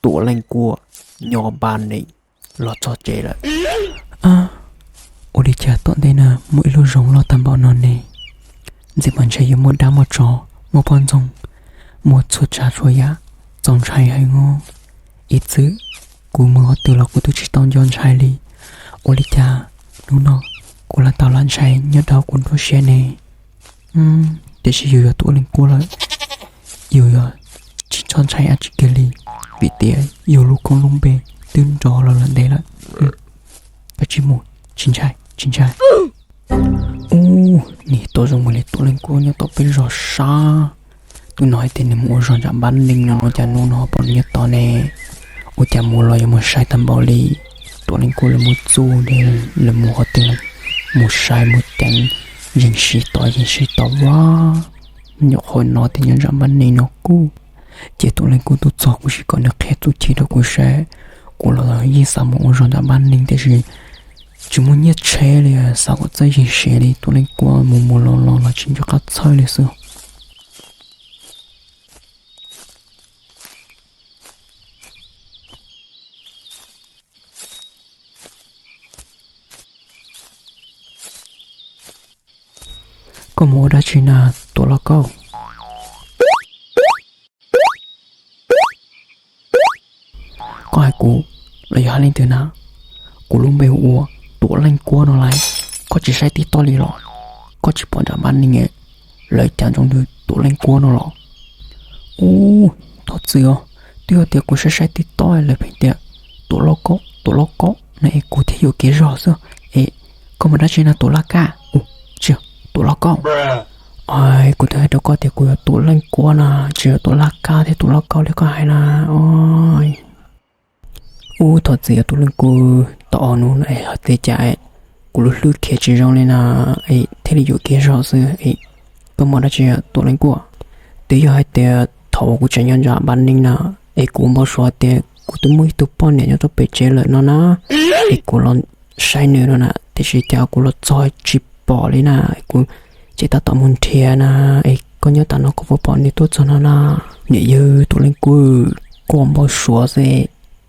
Tuam Leej Kuab nyob npab nees los txog tsev lawm. Ua li cas tom ntej na muaj ib lub zoov loj tag npaum no ne? Ntxim mas ntshe yuav muaj dab muaj tsov, muaj poj ntxoog, muaj txhua tsav txhua yam txaus ntshai heev os. Ib txwm kuv mus qhov twg los kuv twb tsis tau nco ntshai li. Ua li cas hnub no kuv lam tau lam ntshai nyob rau kuv nruab siab ne? Tiam sis yus yog Tuam Leej Kuab lawm, yus yuav tsis txhob ntshai dab tsi kiag li, vim tias yus lub koob lub npe twb nrov los lawm ntev lawm. Koj tsis mus, tsis ntshai, tsis ntshai. Ub, nim tuaj zoo mus li Tuam Leej Kuab nyob tom peb zos sab. Twb hnov hais tias nws mus ua zog nram npab nees no, ua cas hnub no pom nws nyob tod ne? Ua cas mus los yuav mus sai tag npaum li. Tuam Leej Kuab lawv muab txuj, lawv mus qhov twg los mus sai mus ceev, yeej siv tod yeej siv tod ua. Nyuam qhuav hnov tias nyob nram npab nees no kuj. Ces Tuam Leej Kuab tuaj txog kuv sim kom nws qhia txuj ci rau kuv saib. Kuv los yeej xav mus ua zog nram npab nees tiam sis tsis muaj nyiaj tsheb li, xav kom txawj yeej siv li. Tuam Leej Kuab mus mus los los los tsis nco qab txhawj li xwb. Koj mus ua dab tsi na, Tuam Lauj Kaub? Koj hais kuv los yog hais leej twg na? Kuv lub npe hu ua Tuam Leej Kuab no lauj. Koj tsis saib TikTok li los? Koj tsis pom nram npab nees lawv cav ntsoov tus Tuam Leej Kuab no los? Ub, thov txim os, twb yog tias kuv saib saib TikTok lawv pheej tias Tuam Lauj Kaub, Tuam Lauj Kaub no es kuv thiaj yuam kev zog xwb. Es koj mus dab tsi na Tuam Laj Kab? Tsis, Tuam Lauj Kaub. Kuv twb hais rau koj tias kuv yog Tuam Leej Kuab no, tsis yog Tuam Laj Kab thiab Tuam Lauj Kaub li koj hais na. Ub, thov txim Tuam Leej Kuab, tau ob hnub no hais tias cas kuv lub hlwb khiav tsis zoo li no es thiaj li yuam kev zog xwb. Koj mus dab tsi Tuam Leej Kuab? Twb yog hais tias thaum uas kuv tseem nyob nram npab nees no es kuv npau suav tias kuv twb muaj ib tug poj niam nyob rau pem tsev lawm no na, es kuv los saib nws no na, tiam sis cas kuv los txog tsis pom li na, kuv ces tab tom mus nrhiav na, es koj nyob tas no koj puas pom nws tuaj txog no na? Niam yawg Tuam Leej Kuab, koj npau suav xwb,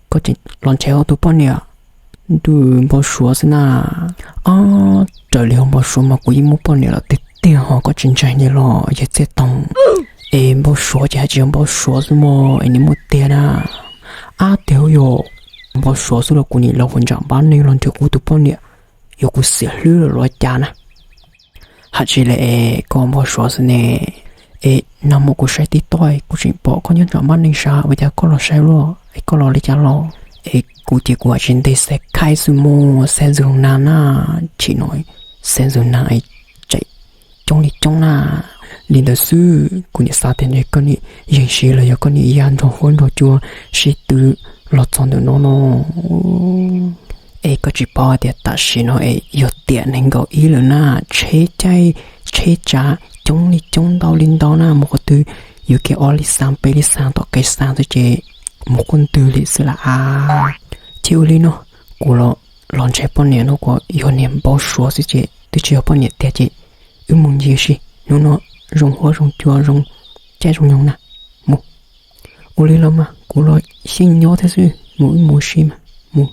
koj tseem los nrhiav tus poj niam. Ntuj, npau suav xwb na. Ob, raws li ho npau suav mas kuv yeej muaj poj niam lawm tiag tiag ho koj tsis ntseeg li los yawg Txhiaj Toog? Es npau suav ces hais tsis yog npau suav xwb mog, es nws muaj tiag na. Ab tiag yog npau suav xwb los kuv nim los hauv nram npab nees los nrhiav kuv tus poj niam, yuav kuv xiam hlwb lawm los cas na. Hais tsis li es koj npau suav xwb ne. Es nag hmo kuv saib TikTok kuv tseem pom koj nyob nram npab nees sav, ua cas koj los saib luaj es koj los li cas los? Es kuv ces kuv hais tsis ntev xav khaib xwb mog, xav ntxwg nag na, tsim no xav ntxwg nag es tseem coob li coob na. Li ntawd xwb kuv nim xav tias ntshe koj nim yeej siv los yog koj nim ya nrog huab nrog cua sib tw los txog ntawm no no. Es koj tsis paub tias tam sim no es yog tiam nees nkaum ib lawm na, tsheb caij tsheb tsav coob li coob ntau li ntau na, mus qhov twg yuav kiag ob li xaas peb li xaas tom kev xaas xwb ces mus quaj ntwg li xwb las as. Ces ua li no, kuv los los nrhiav poj niam no kuv yog niag npau suav xwb ces twb tsis yog poj niam tiag ces wb mus ncig ua si, hnub no zoo huab zoo cua zoo caij zoo nyoog na. Mus. Ua li los mas kuv los xyeej nyob thiab xwb, mus wb mus ua si mas mus.